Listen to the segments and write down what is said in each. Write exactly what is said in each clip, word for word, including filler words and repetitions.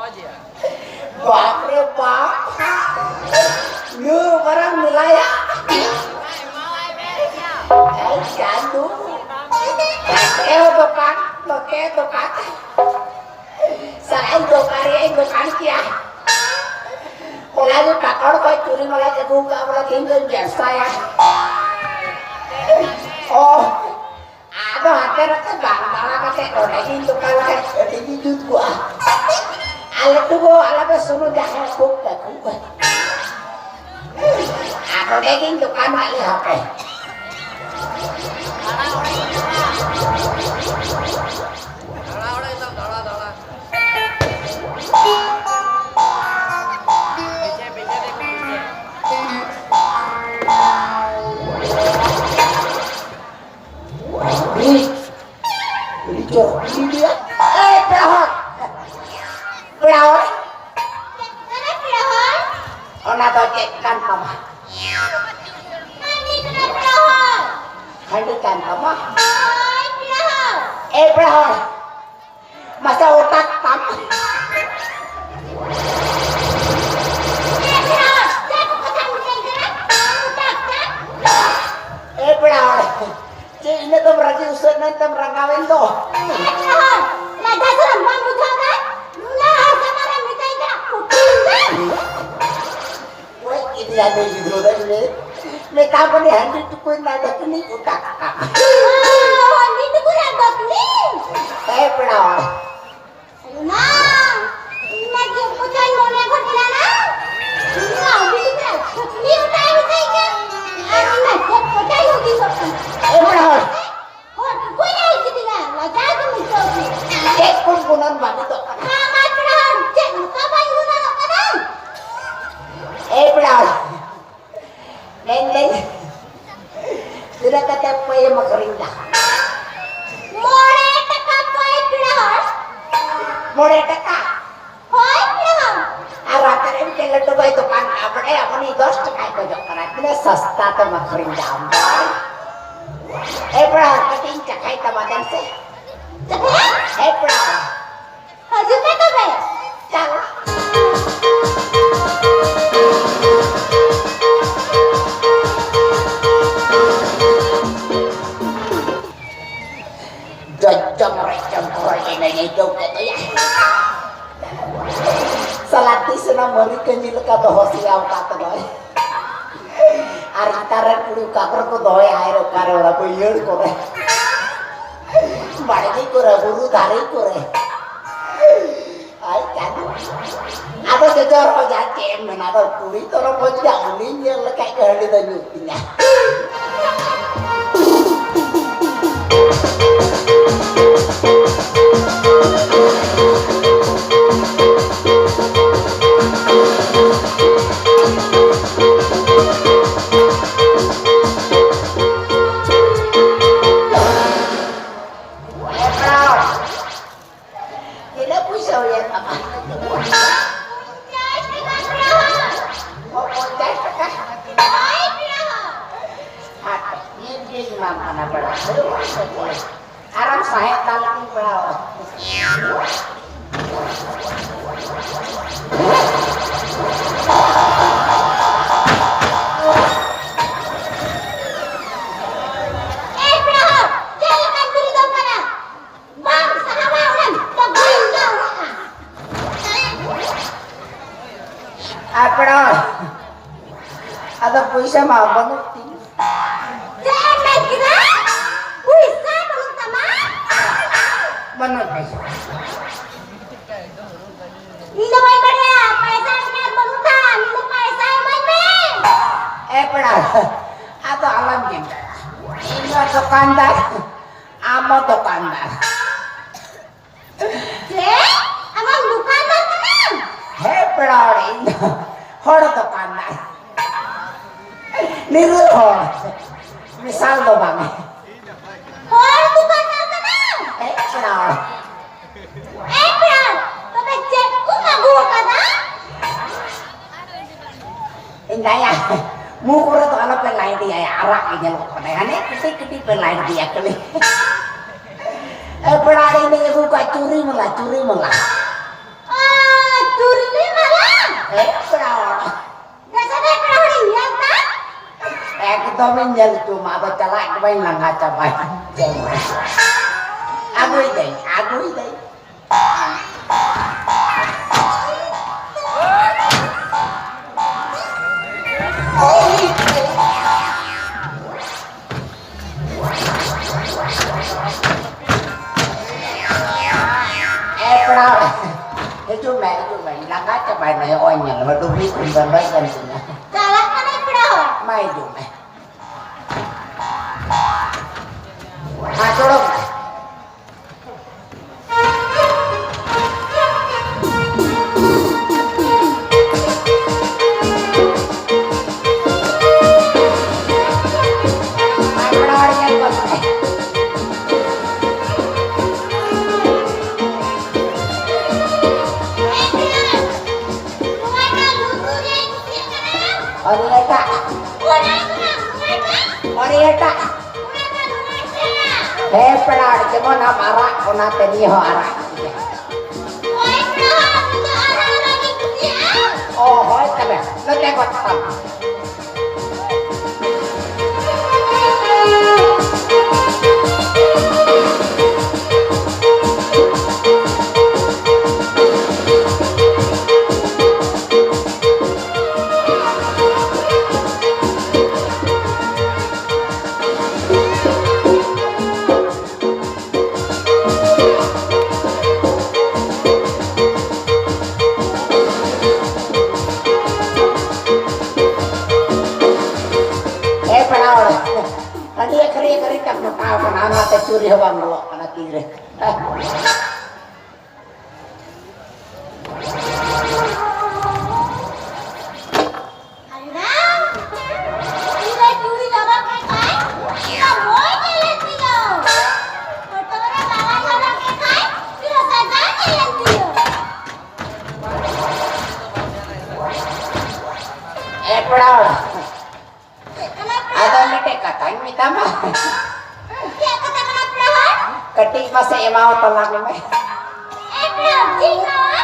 ᱵᱟᱯ ᱨᱮ ᱵᱟᱯ, ᱱᱩᱱ ᱢᱟᱨᱟᱝ ᱢᱮᱞᱟᱭᱟ᱾ ᱮᱭ ᱪᱟᱸᱫᱩ, ᱱᱚᱛᱮ ᱦᱚᱸ ᱫᱚᱠᱟᱱ, ᱱᱚᱛᱮ ᱫᱚᱠᱟᱱ᱾ ᱥᱟᱞᱟᱧ ᱫᱚᱠᱟᱱ ᱨᱮᱭᱟᱜ ᱤᱧ ᱫᱚᱠᱟᱱ ᱠᱮᱭᱟ᱾ ᱦᱚᱞᱟ ᱜᱮ ᱯᱟᱠᱚᱲ ᱠᱷᱚᱡ ᱪᱩᱨᱤ ᱢᱟᱞᱟᱧ ᱟᱹᱜᱩ ᱠᱟᱜᱼᱟ, ᱵᱚᱞᱮ ᱛᱮᱦᱮᱧ ᱫᱚᱧ ᱵᱮᱵᱥᱟᱭᱟ᱾ ᱚ, ᱟᱫᱚ ᱦᱟᱱᱛᱮ ᱱᱟᱛᱮ ᱵᱟᱝ ᱫᱟᱬᱟ ᱠᱟᱛᱮ ᱱᱚᱰᱮ ᱜᱤᱧ ᱫᱚᱠᱟᱱ ᱞᱮᱠᱷᱟᱡ ᱟᱹᱰᱤ ᱜᱮ ᱡᱩᱛ ᱠᱚᱜᱼᱟ᱾ ᱟᱨ ᱞᱟᱹᱴᱩ ᱜᱚ ᱟᱞᱮ ᱫᱚ ᱥᱩᱱᱩ ᱡᱟᱦᱮᱨ ᱠᱷᱩᱵ ᱛᱟᱹᱠᱩ᱾ ᱟᱨ ᱱᱚᱰᱮ ᱜᱤᱧ ᱫᱚᱠᱟᱱ ᱟᱞᱮ ᱦᱟᱯᱮ᱾ ᱩᱱᱤ, ᱩᱱᱤ ᱪᱚ, ᱩᱱᱤ ᱫᱚᱭᱟ, ᱮᱭ ᱯᱮᱲᱟ ᱦᱚᱲ! ᱯᱮᱲᱟ ᱦᱚᱲ! ᱪᱮᱫ ᱠᱟᱱᱟ ᱯᱮᱲᱟ ᱦᱚᱲ? ᱚᱱᱟ ᱫᱚ ᱪᱮᱫ ᱠᱟᱱ ᱛᱟᱢᱟ? ᱦᱟᱺᱰᱤ ᱠᱟᱱᱟ ᱯᱮᱲᱟ ᱦᱚᱲ᱾ ᱦᱟᱺᱰᱤ ᱠᱟᱱ ᱛᱟᱢᱟ? ᱦᱳᱭ ᱯᱮᱲᱟ ᱦᱚᱲ᱾ ᱮᱭ ᱯᱮᱲᱟ ᱦᱚᱲ! ᱢᱟᱥᱮ ᱚᱴᱟᱜ ᱛᱟᱢ᱾ ᱮ ᱯᱮᱲᱟ ᱦᱚᱲ, ᱪᱮᱫ ᱠᱚ ᱠᱟᱛᱷᱟᱢ ᱢᱮᱛᱟᱹᱧ ᱠᱟᱱᱟ? ᱚᱴᱟᱜ ᱛᱟᱢ᱾ ᱮ ᱯᱮᱲᱟ ᱦᱚᱲ, ᱪᱮᱫ ᱤᱱᱟᱹᱜ ᱫᱚᱢ ᱨᱟᱹᱜᱤ ᱩᱥᱟᱹᱫ ᱮᱱᱟ ᱮᱱᱛᱮᱢ ᱨᱟᱸᱜᱟᱣᱮᱱ ᱫᱚ? ᱮ ᱯᱮᱲᱟ ᱦᱚᱲ, ᱞᱟᱡᱟ ᱥᱚᱨᱚᱢ ᱵᱟᱢ ᱵᱩᱡᱷᱟᱹᱣ ᱫᱟ? ᱱᱩᱱᱟᱹᱜ ᱦᱚᱲ ᱥᱟᱢᱟᱝ ᱨᱮᱢ ᱢᱮᱛᱟᱹᱧ ᱠᱟᱱᱟ, ᱩᱴᱷᱟᱹᱣ ᱢᱮ᱾ ᱜᱚᱡ ᱠᱮᱫᱮᱭᱟ ᱱᱩᱭ ᱜᱤᱫᱽᱨᱟᱹ ᱫᱚ ᱤᱧ ᱨᱮ᱾ ᱢᱮᱛᱟ ᱠᱚ ᱱᱩᱭ ᱦᱟᱺᱰᱤ ᱴᱩᱠᱩᱡ ᱨᱮᱱᱟᱜ ᱰᱷᱟᱹᱠᱱᱤ ᱚᱴᱟᱜ ᱠᱟᱜ᱾ ᱚ, ᱦᱟᱺᱰᱤ ᱴᱩᱠᱩᱡ ᱨᱮᱱᱟᱜ ᱰᱷᱟᱹᱠᱱᱤ? ᱦᱮᱸ, ᱯᱮᱲᱟ ᱦᱚᱲ᱾ ᱟᱭᱳ ᱢᱟ, ᱤᱧ ᱢᱟ ᱪᱮᱫ ᱠᱚᱪᱚᱧ ᱢᱚᱱᱮ ᱜᱚᱫ ᱠᱮᱫᱟ ᱱᱟ᱾ ᱤᱧ ᱢᱟ ᱦᱟᱺᱰᱤ ᱴᱩᱠᱩᱡ ᱨᱮᱱᱟᱜ ᱰᱷᱟᱹᱠᱱᱤ ᱚᱴᱟᱜ ᱢᱮᱛᱟᱹᱧ ᱠᱟᱱ᱾ ᱟᱨ ᱤᱧ ᱢᱟ ᱪᱮᱫ ᱠᱚᱪᱚᱧ ᱦᱩᱫᱤᱥᱚᱜ ᱠᱟᱱ᱾ ᱮ ᱯᱮᱲᱟ ᱦᱚᱲ᱾ ᱦᱚᱲ ᱴᱩᱠᱩᱡ ᱨᱮ ᱦᱮᱡ ᱠᱤᱫᱤᱧᱟ, ᱞᱟᱡᱟᱣ ᱜᱮᱢ ᱟᱹᱭᱠᱟᱹᱣ ᱠᱮᱫᱟ᱾ ᱪᱮᱫ ᱠᱚᱢ ᱜᱩᱱᱟᱹᱱ ᱵᱷᱟᱹᱵᱤᱛᱚᱜ ᱠᱟᱱᱟ? ᱢᱟ, ᱢᱟ, ᱯᱮᱲᱟ ᱦᱚᱲ, ᱪᱮᱫ ᱱᱚᱝᱠᱟ ᱵᱟᱹᱧ ᱜᱩᱱᱟᱹᱱᱚᱜ ᱠᱟᱱᱟ? ᱮ ᱯᱮᱲᱟ ᱦᱚᱲ, ᱢᱮᱱᱫᱟᱹᱧ, ᱛᱤᱱᱟᱹᱜ ᱠᱟᱛᱮ ᱯᱟᱹᱭᱮᱢ ᱟᱹᱠᱷᱨᱤᱧ ᱫᱟ? ᱢᱚᱬᱮ ᱴᱟᱠᱟ ᱯᱟᱹᱭ, ᱯᱮᱲᱟ ᱦᱚᱲ᱾ ᱢᱚᱬᱮ ᱴᱟᱠᱟ? ᱦᱳᱭ, ᱯᱮᱲᱟ ᱦᱚᱲ᱾ ᱟᱨ ᱟᱯᱮ ᱨᱮᱱ ᱪᱮᱫ ᱞᱟᱹᱴᱩ ᱵᱟᱭ ᱫᱚᱠᱟᱱ ᱠᱟᱜᱼᱟ, ᱵᱟᱰᱟᱭᱟ? ᱩᱱᱤ ᱫᱚᱥ ᱴᱟᱠᱟᱭ ᱠᱷᱚᱡᱚᱜ ᱠᱟᱱᱟ, ᱛᱤᱱᱟᱹᱜ ᱥᱚᱥᱛᱟ ᱛᱮᱢ ᱟᱹᱠᱷᱨᱤᱧ ᱫᱟ ᱟᱢ ᱫᱚ? ᱮ ᱯᱮᱲᱟ ᱦᱚᱲ, ᱠᱟᱹᱴᱤᱡ ᱤᱧ ᱪᱟᱠᱷᱟᱭ ᱛᱟᱢᱟ, ᱫᱮᱱ ᱥᱮ᱾ ᱪᱟᱠᱷᱟᱭᱟ? ᱦᱮᱸ, ᱯᱮᱲᱟ ᱦᱚᱲ᱾ ᱦᱤᱡᱩᱜ ᱯᱮ ᱛᱚᱵᱮ᱾ ᱥᱮᱱᱟ ᱢᱟᱹᱨᱤᱪ ᱠᱟᱹᱧᱪᱤ ᱞᱮᱠᱟ ᱫᱚᱦᱚ ᱥᱮᱭᱟ ᱟᱠᱟᱫ ᱛᱟᱢᱟᱭ᱾ ᱟᱨ ᱱᱮᱛᱟᱨ ᱨᱮᱱ ᱠᱩᱲᱤ ᱚᱠᱟ ᱠᱚᱨᱮ ᱠᱚ ᱫᱚᱦᱚᱭᱟ, ᱟᱨ ᱚᱠᱟᱨᱮ ᱚᱱᱟ ᱵᱟᱹᱭᱦᱟᱹᱲ ᱠᱚᱨᱮ, ᱵᱟᱲᱜᱮ ᱠᱚᱨᱮ, ᱵᱩᱨᱩ ᱫᱷᱟᱨᱮ ᱠᱚᱨᱮ᱾ ᱟᱭ ᱪᱟᱸᱫᱚ᱾ ᱟᱫᱚ ᱡᱚᱡᱚ ᱨᱚᱡᱟ ᱪᱮᱫ ᱮᱢ ᱢᱮᱱᱟ, ᱟᱫᱚ ᱠᱩᱲᱤ ᱛᱚᱨᱚᱯ ᱦᱚᱸ ᱪᱮᱫᱟᱜ ᱩᱱᱤᱧ ᱧᱮᱞ ᱞᱮᱠᱷᱟᱡ ᱜᱮ ᱦᱟᱺᱰᱤ ᱫᱚ ᱧᱩ ᱛᱤᱧᱟ᱾ ᱛᱤᱱᱟᱹᱜ ᱯᱩᱭᱥᱟᱹ ᱦᱩᱭᱮᱱ ᱛᱟᱢᱟ? ᱯᱚᱧᱪᱟᱥ ᱴᱟᱠᱟ᱾ ᱚ, ᱯᱚᱧᱪᱟᱥ ᱴᱟᱠᱟ᱾ ᱦᱟᱯᱮ, ᱱᱤᱛ ᱜᱤᱧ ᱮᱢᱟᱢ ᱠᱟᱱᱟ ᱯᱮᱲᱟ᱾ ᱟᱨᱮᱢ ᱥᱟᱦᱮᱫ ᱫᱟᱞ ᱠᱤᱧ ᱯᱮᱲᱟ᱾ ᱮ ᱯᱮᱲᱟ ᱦᱚᱲ, ᱪᱮᱫ ᱞᱮᱠᱟᱱ ᱵᱤᱨᱤᱫ ᱠᱟᱱᱟ? ᱵᱟᱝ ᱥᱟᱦᱟᱣᱟ ᱚᱱᱟ ᱫᱚ ᱵᱟᱹᱧ ᱜᱟᱱᱚᱜᱼᱟ᱾ ᱟᱯᱲᱟ, ᱟᱫᱚ ᱯᱩᱭᱥᱟᱹ ᱢᱟ ᱵᱟᱹᱱᱩᱜ ᱛᱤᱧ᱾ ᱪᱮᱫ ᱮᱢ ᱢᱮᱱ ᱠᱮᱫᱟ? ᱯᱩᱭᱥᱟᱹ ᱵᱟᱹᱱᱩᱜ ᱛᱟᱢᱟ? ᱵᱟᱹᱱᱩᱜ ᱯᱩᱭᱥᱟᱹ᱾ ᱤᱧ ᱫᱚ ᱵᱟᱹᱧ ᱵᱟᱲᱟᱭᱟ, ᱯᱟᱭᱥᱟ ᱨᱮᱱᱟᱜ ᱵᱟᱹᱱᱩᱜ ᱛᱟᱢ, ᱤᱧ ᱫᱚ ᱯᱟᱭᱥᱟ ᱮᱢᱟᱹᱧ ᱢᱮ᱾ ᱮ ᱯᱮᱲᱟ, ᱟᱫᱚ ᱟᱞᱚᱢ ᱪᱤᱱᱛᱟᱹᱜᱼᱟ, ᱤᱧ ᱫᱚ ᱫᱚᱠᱟᱱᱫᱟᱨ, ᱟᱢ ᱦᱚᱸ ᱫᱚᱠᱟᱱᱫᱟᱨ᱾ ᱪᱮᱫ? ᱟᱢ ᱦᱚᱸ ᱫᱚᱠᱟᱱᱫᱟᱨ ᱠᱟᱱᱟᱢ? ᱦᱮᱸ ᱯᱮᱲᱟ ᱦᱚᱲ, ᱤᱧ ᱫᱚ ᱦᱚᱲ ᱫᱚᱠᱟᱱᱫᱟᱨ᱾ ᱱᱤᱨᱟᱹᱞ ᱦᱚᱲ, ᱢᱮᱥᱟᱞ ᱫᱚ ᱵᱟᱝ᱾ ᱦᱚᱲ ᱫᱚᱠᱟᱱᱫᱟᱨ ᱠᱟᱱᱟᱢ? ᱦᱮᱸ ᱯᱮᱲᱟ ᱦᱚᱲ᱾ ᱮ ᱯᱮᱲᱟ, ᱛᱚᱵᱮ ᱪᱮᱫ ᱠᱚᱢ ᱟᱹᱜᱩ ᱟᱠᱟᱫᱟ? ᱮᱸᱜᱟᱭᱟ, ᱢᱩ ᱠᱚᱨᱮ ᱫᱚ ᱟᱞᱚᱯᱮ ᱞᱟᱭᱤᱴ ᱮᱭᱟ, ᱟᱨᱟᱜ ᱜᱮ ᱧᱮᱞᱚᱜ ᱠᱟᱱᱟᱭ᱾ ᱦᱟᱱᱮ ᱠᱟᱹᱴᱤᱡ ᱠᱟᱹᱴᱤᱡ ᱯᱮ ᱞᱟᱭᱤᱴ ᱮᱭᱟ ᱠᱷᱟᱹᱞᱤ᱾ ᱮ ᱯᱮᱲᱟ, ᱤᱧ ᱫᱚᱧ ᱟᱹᱜᱩ ᱠᱟᱜ ᱪᱩᱨᱤ ᱢᱟᱞᱟ, ᱪᱩᱨᱤ ᱢᱟᱞᱟ᱾ ᱚ, ᱪᱩᱨᱤ ᱢᱟᱞᱟ? ᱦᱮᱸ ᱯᱮᱲᱟ᱾ ᱫᱮᱥᱮ ᱫᱮ ᱯᱮᱲᱟ ᱦᱚᱲᱤᱧ ᱧᱮᱞ ᱫᱟ᱾ ᱮᱠᱫᱚᱢᱤᱧ ᱧᱮᱞ ᱦᱚᱪᱚ ᱢᱟ, ᱟᱫᱚ ᱪᱟᱞᱟᱜ ᱜᱮ ᱵᱟᱹᱧ ᱞᱟᱸᱜᱟ ᱪᱟᱵᱟᱭ᱾ ᱟᱹᱜᱩᱭ ᱫᱟᱹᱧ, ᱟᱹᱜᱩᱭ ᱫᱟᱹᱧ᱾ ᱦᱤᱡᱩᱜ ᱢᱮ, ᱦᱤᱡᱩᱜ ᱢᱮ, ᱞᱟᱸᱜᱟ ᱪᱟᱵᱟᱭᱮᱱᱟ᱾ ᱱᱚᱜᱼᱚᱭ ᱧᱮᱞ ᱢᱮ, ᱰᱩᱵᱞᱤ ᱠᱚᱧ ᱵᱚᱱᱫᱚᱭ ᱠᱟᱱ ᱛᱤᱧᱟ᱾ ᱪᱟᱞᱟᱜ ᱠᱟᱱᱟᱧ ᱯᱮᱲᱟ ᱦᱚᱲ᱾ ᱢᱟ ᱦᱤᱡᱩᱜ ᱢᱮ᱾ ᱢᱟ ᱫᱩᱲᱩᱵ ᱢᱮ᱾ ᱢᱟ ᱯᱮᱲᱟ ᱦᱚᱲ ᱧᱮᱞ ᱠᱚᱢ ᱢᱮ᱾ ᱟᱨ ᱮᱴᱟᱜ᱾ ᱟᱨ ᱮᱴᱟᱜ᱾ ᱦᱮᱸ ᱯᱮᱲᱟ, ᱡᱮᱢᱚᱱ ᱟᱢ ᱟᱨᱟᱜ, ᱚᱱᱟᱛᱮ ᱱᱤᱭᱟᱹ ᱦᱚᱸ ᱟᱨᱟᱜ ᱜᱮᱭᱟ᱾ ᱚ, ᱦᱳᱭ ᱛᱚᱵᱮ, ᱱᱚᱛᱮ ᱜᱚᱫ ᱛᱟᱢ᱾ ᱮ ᱯᱮᱲᱟ ᱦᱚᱲ, ᱟᱹᱰᱤ ᱟᱹᱠᱷᱨᱤ ᱟᱹᱠᱷᱨᱤ ᱛᱮᱢ ᱢᱚᱴᱟᱣ ᱠᱟᱱᱟ, ᱚᱱᱟᱛᱮ ᱪᱩᱨᱤ ᱦᱚᱸ ᱵᱟᱢ ᱵᱚᱞᱚᱜ ᱠᱟᱱᱟ ᱛᱤᱨᱮ᱾ ᱟᱭᱳ ᱨᱟᱢ! ᱛᱤᱨᱮ ᱪᱩᱲᱤ ᱦᱚᱨᱚᱜ ᱠᱮᱫ ᱠᱷᱟᱭ, ᱛᱤᱨᱮ ᱢᱚᱭ ᱧᱮᱞᱮᱱ ᱛᱤᱧᱟ᱾ ᱦᱚᱴᱚᱜ ᱨᱮ ᱢᱟᱞᱟᱭ ᱦᱚᱨᱚᱜ ᱠᱮᱫ ᱠᱷᱟᱭ, ᱛᱤᱨᱮ ᱥᱟᱡᱟᱣ ᱧᱮᱞᱮᱱ ᱛᱤᱧᱟ᱾ ᱮ ᱯᱮᱲᱟ ᱦᱚᱲ, ᱪᱮᱫ ᱠᱟᱱᱟ ᱯᱮᱲᱟ? ᱟᱫᱚ ᱢᱤᱫᱴᱮᱡ ᱠᱟᱛᱷᱟᱧ ᱢᱮᱛᱟᱢᱟ᱾ ᱪᱮᱫ ᱠᱟᱛᱷᱟ ᱠᱟᱱᱟ ᱯᱮᱲᱟ ᱦᱚᱲ? ᱠᱟᱹᱴᱤᱡ ᱢᱟᱥᱮ ᱮᱢᱟᱣ ᱛᱟᱞᱟᱝ ᱢᱮ᱾ ᱮ ᱯᱮᱲᱟ, ᱪᱮᱫ ᱱᱚᱣᱟ?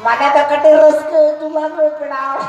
ᱢᱟᱱᱮ ᱫᱚ ᱠᱟᱹᱴᱤᱡ ᱨᱟᱹᱥᱠᱟᱹ ᱦᱚᱪᱚ ᱞᱟᱝ ᱢᱮ ᱯᱮᱲᱟ ᱦᱚᱲ᱾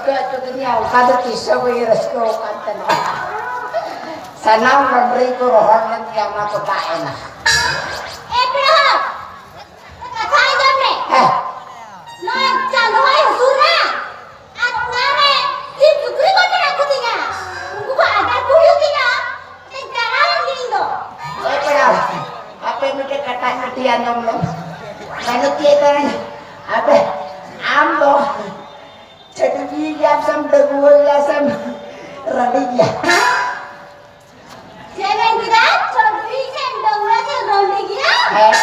ᱨᱟᱹᱥᱠᱟᱹ ᱦᱚᱪᱚ ᱠᱤᱫᱤᱧᱟ, ᱚᱱᱠᱟ ᱫᱚ ᱛᱤᱥ ᱦᱚᱸ ᱵᱟᱹᱧ ᱨᱟᱹᱥᱠᱟᱹ ᱟᱠᱟᱱ ᱛᱟᱦᱮᱱᱟ᱾ ᱥᱟᱱᱟᱢ ᱞᱚᱱᱰᱨᱤ ᱠᱚ ᱨᱚᱦᱚᱲ ᱞᱮᱱ ᱜᱮᱭᱟ, ᱚᱱᱟ ᱠᱚ ᱫᱟᱜ ᱮᱱᱟ᱾ ᱮ ᱯᱮᱲᱟ ᱦᱚᱲ, ᱠᱟᱛᱷᱟ ᱟᱸᱡᱚᱢ ᱢᱮ᱾ ᱦᱮᱸ᱾ ᱱᱚᱜᱼᱚᱭ ᱪᱟᱸᱫᱚ ᱦᱚᱸᱭ ᱦᱟᱹᱥᱩᱨ ᱮᱱᱟ, ᱟᱨ ᱚᱱᱟ ᱨᱮ ᱥᱤᱢ ᱥᱩᱠᱨᱤ ᱠᱚ ᱢᱮᱱᱟᱜ ᱠᱚ ᱛᱤᱧᱟ, ᱩᱱᱠᱩ ᱠᱚ ᱟᱫᱟᱨ ᱠᱚ ᱦᱩᱭᱩᱜ ᱛᱤᱧᱟ, ᱪᱟᱞᱟᱣ ᱞᱮᱱ ᱜᱤᱧ ᱤᱧ ᱫᱚ᱾ ᱮ ᱯᱮᱲᱟ, ᱟᱯᱮ ᱢᱤᱫᱴᱮᱡ ᱠᱟᱛᱷᱟ ᱠᱟᱹᱴᱤᱡ ᱟᱸᱡᱚᱢ ᱞᱮᱢ᱾ ᱢᱮᱱᱮᱫ ᱪᱮᱫ ᱠᱟᱱᱟ? ᱟᱯᱮ, ᱟᱢ ᱫᱚ ᱪᱷᱟᱹᱰᱣᱤ ᱜᱮᱭᱟ ᱥᱮᱢ, ᱰᱟᱺᱜᱩᱣᱟᱹ ᱜᱮᱭᱟ ᱥᱮᱢ, ᱨᱟᱺᱰᱤ ᱜᱮᱭᱟ? ᱪᱮᱫ ᱢᱮᱱ ᱠᱮᱫᱟ? ᱪᱷᱟᱹᱰᱣᱤ ᱥᱮᱢ, ᱰᱟᱺᱜᱩᱣᱟᱹ ᱥᱮᱢ, ᱨᱟᱺᱰᱤ ᱜᱮᱭᱟ? ᱦᱮᱸ᱾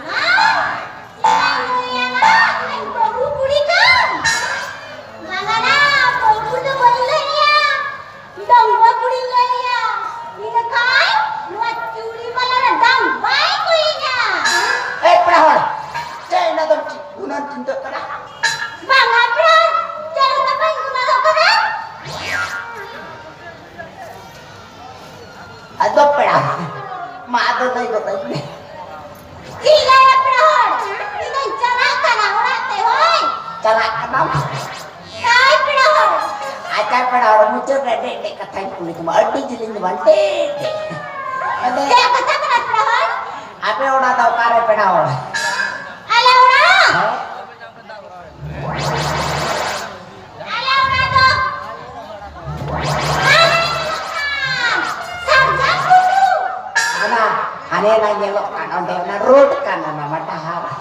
ᱦᱮᱸ? ᱪᱮᱫ ᱮᱢ ᱞᱟᱹᱭᱟ ᱱᱟ? ᱤᱧ ᱵᱟᱹᱦᱩ ᱠᱩᱲᱤ ᱠᱟᱱ? ᱵᱟᱝᱟ ᱱᱟ, ᱵᱟᱹᱦᱩ ᱫᱚ ᱵᱟᱹᱧ ᱞᱟᱹᱭᱟ᱾ ᱰᱟᱺᱜᱩᱣᱟᱹ ᱠᱩᱲᱤᱧ ᱞᱟᱹᱭᱟ᱾ ᱤᱱᱟᱹ ᱠᱷᱟᱱ ᱱᱚᱣᱟ ᱪᱩᱲᱤ ᱢᱟᱞᱟ ᱨᱮ ᱫᱟᱢ ᱵᱟᱭ ᱠᱚᱭᱤᱧᱟ᱾ ᱮ ᱯᱮᱲᱟ ᱦᱚᱲ, ᱪᱮᱫ ᱤᱱᱟᱹ ᱫᱚᱢ ᱪᱤ-, ᱜᱩᱱᱟᱹᱱ ᱪᱤᱱᱛᱟᱹᱜ ᱠᱟᱱᱟ? ᱵᱟᱝᱟ ᱯᱮᱲᱟ, ᱪᱮᱫ ᱦᱚᱸ ᱵᱟᱹᱧ ᱜᱩᱱᱟᱹᱱᱚᱜ ᱠᱟᱱᱟ᱾ ᱟᱫᱚ ᱯᱮᱲᱟ, ᱢᱟ ᱟᱫᱚ ᱞᱟᱹᱭ ᱜᱚᱫ ᱟᱹᱧ ᱢᱮ᱾ ᱪᱮᱫ ᱞᱟᱹᱭᱟ ᱯᱮᱲᱟ ᱦᱚᱲ? ᱤᱧ ᱫᱚᱧ ᱪᱟᱞᱟᱜ ᱠᱟᱱᱟ ᱚᱲᱟᱜ ᱛᱮ, ᱦᱳᱭ᱾ ᱪᱟᱞᱟᱜ ᱠᱟᱱᱟᱢ? ᱦᱳᱭ ᱯᱮᱲᱟ ᱦᱚᱲ᱾ ᱟᱪᱪᱷᱟ ᱯᱮᱲᱟ ᱦᱚᱲ, ᱢᱩᱪᱟᱹᱫ ᱨᱮ ᱰᱮᱡ ᱰᱮᱡ ᱠᱟᱛᱷᱟᱧ ᱠᱩᱞᱤ ᱠᱮᱢᱟ, ᱟᱹᱰᱤ ᱡᱤᱞᱤᱧ ᱫᱚ ᱵᱟᱝ, ᱰᱮᱡ ᱰᱮᱡ᱾ ᱟᱫᱚ ᱪᱮᱫ ᱠᱟᱛᱷᱟ ᱠᱟᱱᱟ ᱯᱮᱲᱟ ᱦᱚᱲ? ᱟᱯᱮ ᱚᱲᱟᱜ ᱫᱚ ᱚᱠᱟᱨᱮ ᱯᱮᱲᱟ ᱦᱚᱲ? ᱟᱞᱮ ᱚᱲᱟᱜ? ᱦᱮᱸ? ᱟᱞᱮ ᱚᱲᱟᱜ ᱫᱚ ᱥᱟᱨᱡᱚᱢ ᱵᱩᱴᱟᱹ᱾ ᱚᱱᱟ ᱦᱟᱱᱮ ᱱᱟ ᱧᱮᱞᱚᱜ ᱠᱟᱱ ᱚᱸᱰᱮ, ᱚᱱᱟ ᱨᱳᱰ ᱠᱟᱱ, ᱚᱱᱟ ᱢᱟ ᱰᱟᱦᱟᱨ᱾ ᱚᱱᱟ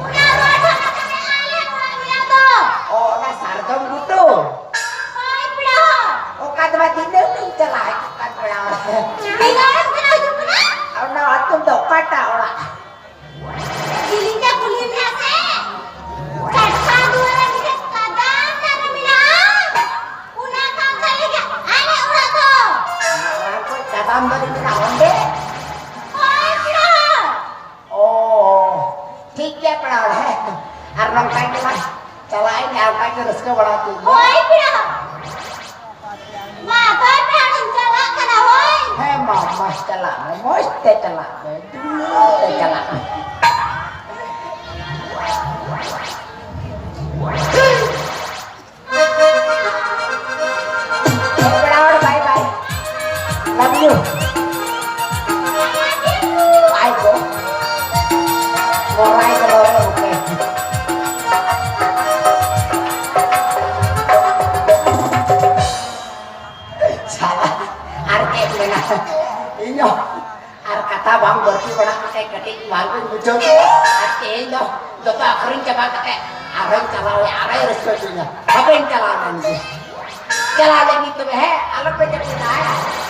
ᱨᱳᱰ ᱦᱚᱸ ᱟᱞᱮ ᱚᱲᱟᱜ ᱜᱮᱭᱟ ᱫᱚ᱾ ᱚ, ᱚᱱᱟ ᱥᱟᱨᱡᱚᱢ ᱵᱩᱴᱟᱹ? ᱦᱳᱭ, ᱯᱮᱲᱟ ᱦᱚᱲ᱾ ᱚᱠᱟ ᱫᱚ ᱵᱟ ᱫᱤᱱᱟᱹᱢ ᱤᱧ ᱪᱟᱞᱟᱜ ᱦᱤᱡᱩᱜ ᱠᱟᱱ ᱯᱮᱲᱟ ᱦᱚᱲ᱾ ᱫᱤᱱᱟᱹᱢ ᱮᱢ ᱪᱟᱞᱟᱜ ᱦᱤᱡᱩᱜ ᱠᱟᱱᱟ? ᱚᱱᱟ ᱟᱹᱛᱩ ᱫᱚ ᱚᱠᱟᱴᱟᱜ ᱚᱲᱟᱜ? ᱡᱤᱞᱤᱧ ᱛᱮ ᱠᱩᱞᱤ ᱢᱮᱭᱟ ᱥᱮ? ᱪᱟᱴᱠᱟ ᱫᱩᱣᱟᱹᱨ ᱨᱮ ᱢᱤᱫᱴᱮᱱ ᱠᱟᱫᱟᱢ ᱫᱟᱨᱮ ᱢᱮᱱᱟᱜᱼᱟ᱾ ᱚᱱᱟ ᱠᱟᱱ ᱛᱟᱞᱮ ᱜᱮᱭᱟ ᱟᱞᱮ ᱚᱲᱟᱜ ᱫᱚ᱾ ᱚᱱᱟ ᱠᱚ ᱠᱟᱫᱟᱢ ᱫᱟᱨᱮ ᱢᱮᱱᱟᱜᱼᱟ ᱚᱸᱰᱮ? ᱦᱳᱭ, ᱯᱮᱲᱟ᱾ ᱚ, ᱴᱷᱤᱠ ᱜᱮᱭᱟ ᱯᱮᱲᱟ ᱦᱚᱲ, ᱦᱮᱸ᱾ ᱟᱨ ᱱᱚᱝᱠᱟ ᱜᱮ ᱢᱟ ᱪᱟᱞᱟᱜ ᱟᱹᱧ, ᱟᱨ ᱚᱱᱠᱟ ᱜᱮ ᱨᱟᱹᱥᱠᱟᱹ ᱵᱟᱲᱟ ᱦᱚᱪᱚᱧ ᱢᱮ᱾ ᱦᱳᱭ, ᱯᱮᱲᱟ ᱦᱚᱲ᱾ ᱢᱟ, ᱛᱚᱵᱮ ᱯᱮᱲᱟ ᱦᱚᱲ ᱤᱧ ᱪᱟᱞᱟᱜ ᱠᱟᱱᱟ, ᱦᱳᱭ᱾ ᱦᱮᱸ, ᱢᱟ, ᱢᱟ, ᱪᱟᱞᱟᱜ ᱢᱮ, ᱢᱚᱡᱽ ᱛᱮ ᱪᱟᱞᱟᱜ ᱢᱮ, ᱫᱩᱞᱟᱹᱲ ᱛᱮ ᱪᱟᱞᱟᱜ ᱢᱮ᱾ ᱯᱮᱲᱟ ᱦᱚᱲ, bye bye. Love you. Bye ᱠᱚ. ᱢᱚᱨᱟᱭ ᱠᱚ ᱞᱚᱨᱮ ᱵᱩᱠᱮ. ᱥᱟᱞᱟ, ᱟᱨ ᱪᱮᱫ ᱢᱮᱱᱟ? ᱤᱧ ᱦᱚᱸ ᱟᱨ ᱠᱟᱛᱷᱟ ᱵᱟᱝ ᱵᱟᱹᱲᱛᱤ ᱵᱟᱲᱟ ᱠᱟᱛᱮ ᱠᱟᱹᱴᱤᱡ ᱵᱟᱝ ᱵᱟᱹᱧ ᱵᱩᱡᱷᱟᱹᱣ ᱠᱮᱫᱟ᱾ ᱟᱨ ᱛᱮᱦᱮᱧ ᱫᱚ ᱡᱚᱛᱚ ᱟᱹᱠᱷᱨᱤᱧ ᱪᱟᱵᱟ ᱠᱟᱛᱮ ᱟᱨᱦᱚᱸᱧ ᱪᱟᱞᱟᱣ ᱞᱮ, ᱟᱨᱦᱚᱸ ᱨᱟᱹᱥᱠᱟᱹ ᱦᱚᱪᱚᱧᱟ᱾ ᱦᱟᱯᱮᱧ ᱪᱟᱞᱟᱣ ᱞᱮᱱ ᱜᱮ᱾ ᱪᱟᱞᱟᱣ ᱞᱮᱱ ᱜᱤᱧ ᱛᱚᱵᱮ, ᱦᱮᱸ, ᱟᱞᱚᱯᱮ ᱡᱟᱹᱯᱤᱫᱟ, ᱦᱮᱸ᱾